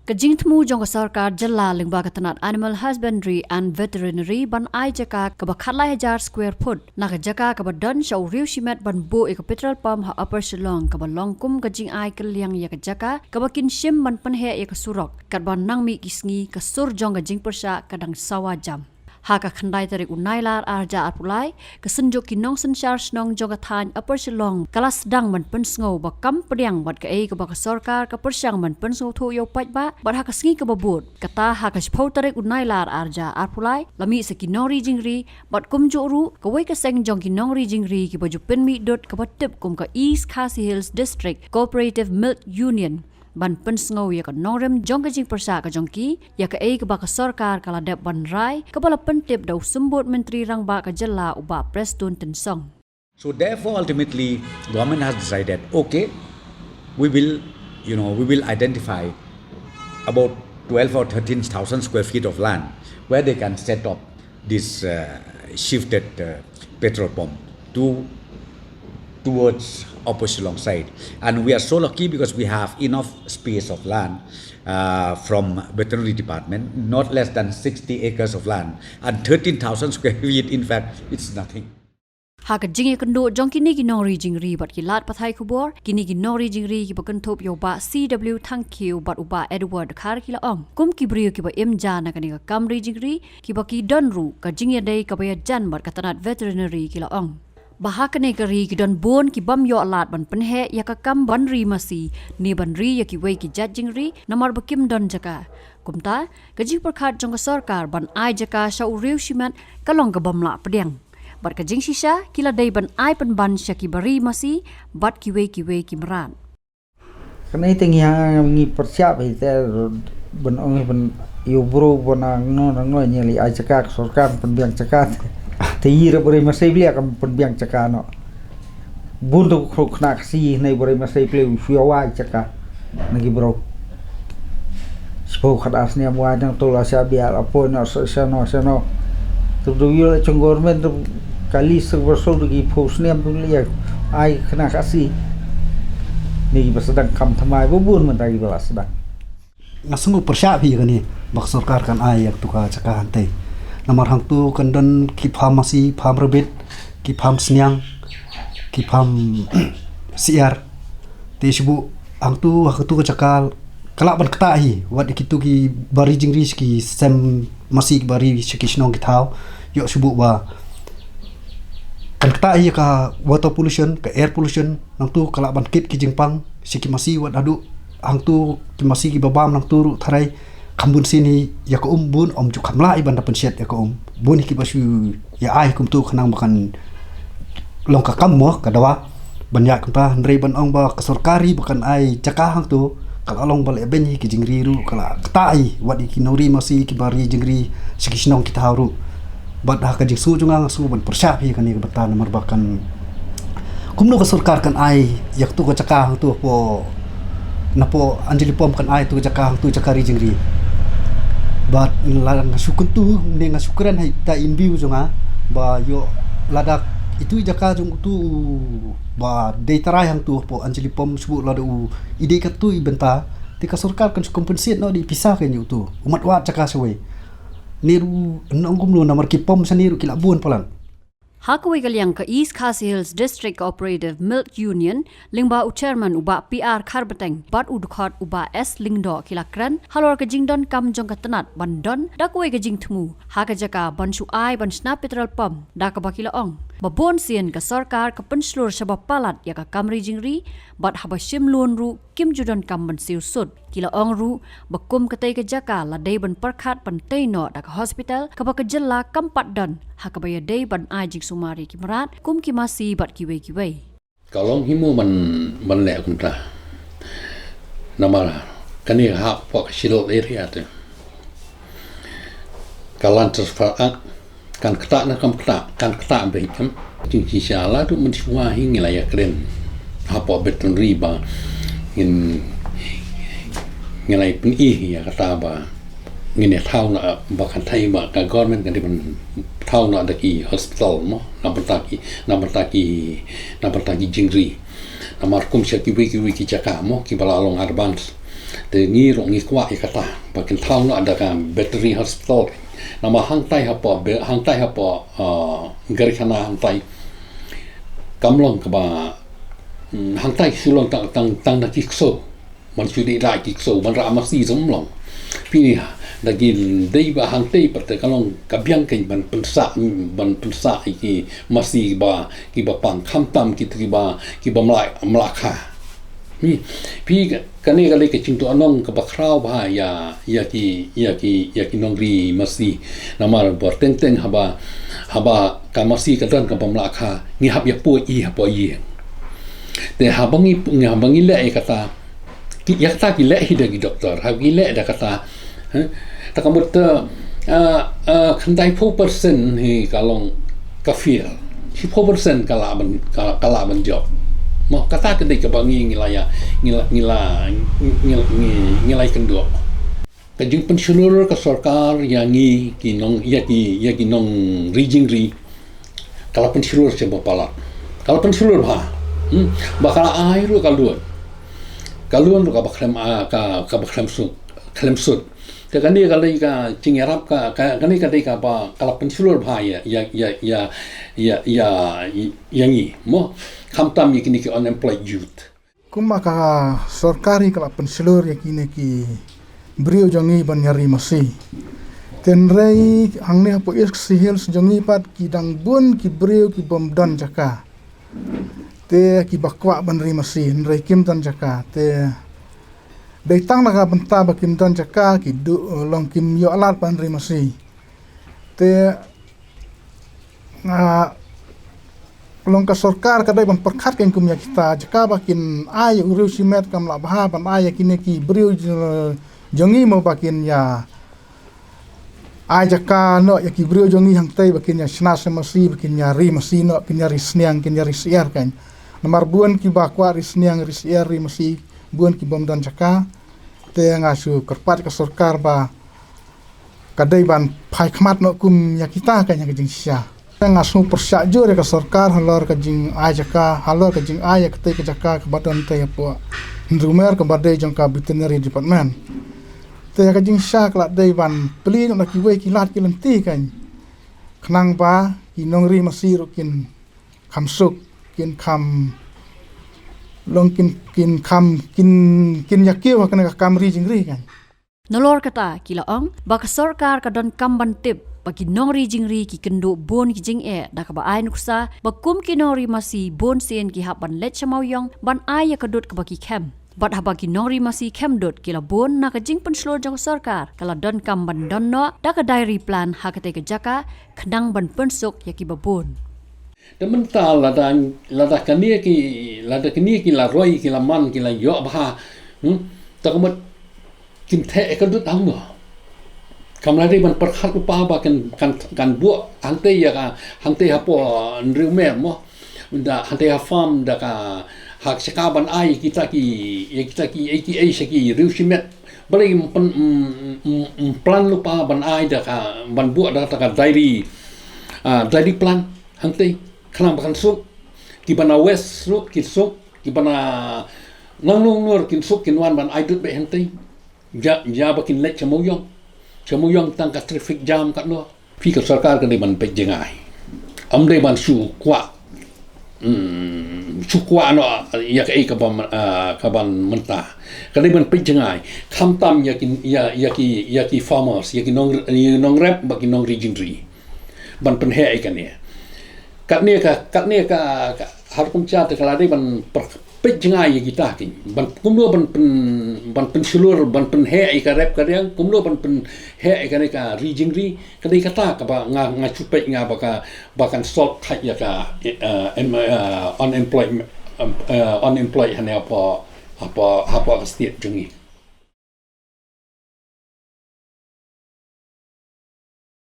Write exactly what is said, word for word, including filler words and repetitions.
Ka jingthmu jong ka sorkar jylla lyngba ka tnat Animal Husbandry and Veterinary ban ai jaka kaba khatlai hajar square foot na ka jaka kaba don sha u riew shimet ban buh ïa ka petrol pump ha Upper Shillong kaba long kum ka jingai kylliang ïa ka jaka kaba kin shim ban pynheh ïa ka surok, katba nang mih ki sngi ka sur jong ka jingpyrshah ka dang sawa jam. Ha ka khyndai tarik u Nailar arhajar arphew lai, ka synjuk ki nongsynshar shnong jong ka thaiñ Upper Shillong ka la sdang ban pynsngew ba kam pdiang wat kaei kaba ka sorkar ka pyrshang ban pynsngewthuh ïa u paidbah bad ha ka sngi kaba bud. Kata ha ka shiphew tarik u Nailar arhajar arphew lai la mih sa ki nongri jingri bad kumjuh ruh kawei ka seng jong ki nongri jingri kiba ju pynmih dud kaba tip kum ka East Khasi Hills District Cooperative Milk Union ban pynsngew ïa ka nongrim jong ka jingpyrshah ka jong ki ïa kaei kaba ka sorkar ka la dep ban rai, kaba la pyntip da u Symbud Myntri Rangbah ka jylla u Bah Prestone Tynsong. So therefore, ultimately, government has decided, okay, we will, you know, we will identify about twelve or thirteen thousand square feet of land where they can set up this uh, shifted uh, petrol pump to towards Upper Shillong side. And we are so lucky because we have enough space of land uh, from veterinary department, not less than sixty acres of land, and thirteen thousand square feet. In fact, it's nothing. Ha ka jingïakynduh jong kine ki nongri jingri bad ki lad pathai khubor, kine ki nongri jingri kiba kynthup ïa u Bah C W Thangkhiew bad u Bah Edward Dkhar ki la ong, kum ki briew kiba im ja na kane ka kam ri jingri, kiba ki don ruh ka jingïadei kaba ïajan bad ka tnat veterinary, ki la ong ba ha kane ka ri ki don bun ki bym ïoh lad ban pynheh ïa ka kam ban ri masi ne ban ri ïa kiwei ki jait jingri namar ba kim don jaka. Kumta, ka jingpyrkhat jong ka sorkar ban ai jaka sha u riew shimet ka long ka bym lah pdiang. Bad ka jingshisha ki la dei ban ai pynban sha kiba ri masi bad kiwei kiwei ki mrad. Kane te ngi ha ngi pyrshah hi te ban ong hi ban ïa u bro ban nang no nang no ngi la ai jaka ka sorkar pynbiang jaka te. Te ïa re bri masi bli kam pynbiang jaka noh. Bun tu khro khna ka si ne bri masi ple u shu ïa wai jaka na ki bro. Shu khat as ne am wai nang tu la sha bia la poi no sha sha no sha no. Tu tu ïa la chung government tu kali sek bro so tu ki pho snem tu ïa ai khna ka si. Ni ba sdang kam thymmai ba bun mynta ki ba la sdang. Nga sngew pyrshah phi kane ba ka sorkar kan ai ïa katu ka jaka hangtei. Namar hangtu kan don ki farm masi, farm rabbit, ki farm sniang, ki farm syiar. Te shu buh hangtu ha katu ka jaka ka lah ban ktah hi wat ïa kitu kiba ri jingri sha ki sem masi kiba ri sha ki shnong ki thaw. Ïoh shu buh ba kan ktah hi ka water pollution, ka air pollution, nangtu ka lah ban kit ki jingpang sha ki masi wat haduh hangtu ki masi kiba bam nangtu ruh tharai kham bun sien hi ïa ka um bun ym ju kham lah hi ban da pynshet ïa ka um. Bun hi kiba shu ïa ai kumtu khnang ba kan long ka kam mo ka dawa ban ïaid kumta hynrei ban ong ba ka sorkar hi ba kan ai jaka hangtu ka la long ba lehbeiñ hi ki jingri ruh ka la ktah hi wat ïa ki nongri masi kiba ri jingri sha ki shnong ki thaw ruh. Bad ha ka jingsngew jong nga nga sngew ban pyrshah phi kane ka bynta namar ba kan kumno ka sorkar kan ai ïa katu ka jaka hangtu hapoh na poh Anjali Pump kan ai tu ka jaka hangtu jaka ri jingri. Bad la nga shu kyntu ne nga shu kren ha ita i view jong nga ba ïoh lada itu i jaka jong utu ba dei trai hangtu hapoh Anjali Pump shu lada u i dei katu i bynta te ka sorkar kan shu compensate noh da i pisa ka ïa utu u mat wat jaka shawei. Ni ruh nong kumno namar ki pump shane ruh ki la bun palat. Ha kawei ka liang ka East Khasi Hills District Cooperative Milk Union lyngba u chairman u Bah P R Kharbeteng bad u dkhot u Bah S Lyngdoh ki la kren halor ka jingdonkam jong ka tnat ban don da kawei ka jingthmu ha ka jaka ban shu ai ban shna petrol pump da kaba ki la ong ba bun sien ka sorkar ka pynshlur shaba palat ïa ka kam ri jingri bad haba shim loan ruh kim ju donkam ban siew sut. Ki la ong ruh ba kum katei ka jaka la dei ban pyrkhat ban tei noh da ka hospital kaba ka jylla kam pat don ha kaba ïadei ban ai jingsumar ïa ki mrad kum ki masi bad kiwei kiwei. Ka long hi mo ban ban leh kumta. Namar kane ka hap hapoh ka Shillong area te. Ka Land Transfer Act kan ktah ne kam ktah, kan ktah beit kam. Jingshisha la tu mynshuwa hi ngi la ïakren hapoh veterinary ba ngin ngi la pyni ïa kata ba ngin ïa thaw na ba kan thai ba ka government kan dei ban thaw na da ki hospital mo na bynta ki na bynta ki na bynta ki jingri. Namar kum sha kiwei kiwei ki jaka mo kiba la long advance. Te ngi ruh ngi kwah ïa kata ba kin thaw noh da ka veterinary hospital. Namar hangtai hapoh be-, hangtai hapoh, uh, Garikhana hangtai kam long kaba, mm, hangtai shu long tang, tang, tang da ki ksew. Ban shu dei da ki ksew, ban rah masi zong long. Phi ïa, da ki dei ba hangtai pat te ka long ka biang kein ban pynsah, ban pynsah ïa ki masi ba, kiba pang, khamtam ki, kiba, kiba mlak, mlak ha. Phi, phi ka, kane ka dei ka jingthoh nong kaba khraw bha ïa, ïa ki, ïa ki, ïa ki nongri masi. Namar ba teng teng haba, haba ka masi ka don kaba mlak ha, ngi hap ïa poi ïa, hap poi ïa. Te haba ngi, ngi haba ngi leh ïa kata, ki, ïa kata ki leh hi da ki doktor, haba ngi leh da kata, eh, ta ka mut, eh, eh, khyndai phew percent hi ka long ka fail. Shiphew percent ka lah ban, ka, ka lah ban jop. Mo kata ka dei kaba ngi, ngi la ïa, ngi la, ngi la, ngi, ngi, ngi la ïakynduh. Ka jingpynshlur ka sorkar ïa ngi ki nong, ïa ki, ïa ki nongri jingri. Ka la pynshlur sha ba palat. Ka la pynshlur bha. Hmm? Ba ka la ai ruh ka lun. Ka lun ruh kaba khlem, ah, ka, kaba khlem suk, khlem suk. Te kane ka dei ka jingïarap ka, ka, kane ka dei kaba ka la pynshlur bha ïa, ïa, ïa, ïa, ïa, ïa, ïa ngi. Mo, khamtam ïa kine ki unemployed youth. Kumba ka sorkar hi ka la pynshlur ïa kine ki briew jong ngi ban ïa ri masi. Te hynrei hangne hapoh East Khasi Hills jong ngi pat ki dang bun ki briew ki bym don jaka. Te kiba kwah ban ri masi hynrei kim don jaka. Te dei tang na ka bynta ba kim don jaka ki duh, eh, long kim ïoh lad ban ri masi. Te, ah, long ka sorkar ka dei ban pyrkhat kein kum ïa kita, jaka ba kin ai u riewshimet kam lah bha ban ai ïa kine ki briew jong, jong ngi mo ba kin ïa ai jaka noh ïa ki briew jong ngi hangtei ba kin ïa shna sha masi, ba kin ïa ri masi noh, kin ïa ri sniang, kin ïa ri syiar kein. Namar bun kiba kwah ri sniang, ri syiar, ri masi, bun ki bym don jaka. Te nga shu kyrpad ka sorkar ba ka dei ban phai khmat noh kum ïa kita kein ïa ka jingshisha. Te nga shu pyrshah jur ïa ka sorkar halor ka jingai jaka, halor ka jingai ïa katei ka jaka kaba don tei hapoh Hynriewmer kaba dei jong ka veterinary department. Te ïa ka jingshisha ka la dei ban plie noh na kiwei ki lad ki lynti kein. Khnang ba ki nongri masi ruh kin kham suk, kin kham long kin, kin kham, kin, kin ïa kiew ha kane ka kam ri jingri kein. Nalor kata ki la ong ba ka sorkar ka donkam ban tip ba ki nongri jingri ki kynduh bun ki jingeh da kaba ai nuksa ba kum ki nongri masi bun sien ki hap ban leit sha Mawïong ban ai ïa ka dud kaba ki khem. Bad haba ki nongri masi khem dud ki la bun na ka jingpynshlur jong ka sorkar ka la donkam ban don noh da ka dairy plan ha katei ka jaka khnang ban pynsuk ïa kiba bun. Te mynta lada, lada kane ki, lada kane ki la roi, ki la man, ki la ïoh bha. Hmm? Ta ka mut kim theh ïa ka dud hangno. Kam la dei ban pyrkhat lypa ba kan, kan, kan buh hangtei ïa ka, hangtei hapoh Hynriewmer mo. Da hangtei ha farm da ka, ha ka jaka ban ai kita ki, ïa kita ki, ïa ki, ïa ki riewshimet. Balei ym pyn, ym, ym, ym plan lypa ban ai da ka, ban buh da ka dairy, ah, dairy plan. Hangtei, khnang ba kan suk, kiba na west ruh kin suk, kiba na nangno nangno kin suk, kin wan ban ai dud beit hangtei. Ïa, ïa ba kin leit sha Mawïong. Sha Mawïong tang ka traffic jam katno. Phi ka sorkar ka dei ban peit jngai. Ym dei ban shu kwah. Hmm, shu kwah noh ïa kaei kaba, ah, kaban mynta. Ka dei ban peit jngai. Khamtam ïa ki, ïa, ïa ki, ïa ki farmers, ïa ki nong, ïa ki nongrep, bad ki nongri jingri. Ban pynheh ïa kane. Katne ka, katne ka, ka, har kumta te ka la dei ban pyr-, peit jngai ïa kita kein. Ban kumno ban pyn, ban pynshlur, ban pynheh ïa ka rep ka riang, kumno ban pynheh ïa kane ka ri jingri, ka dei kata kaba nga, nga shu peit nga ba ka, ba kan solve khat ïa ka, eh, em, eh, unemployment, em, eh, unemployed hane hapoh, hapoh, hapoh ka state jong ngi.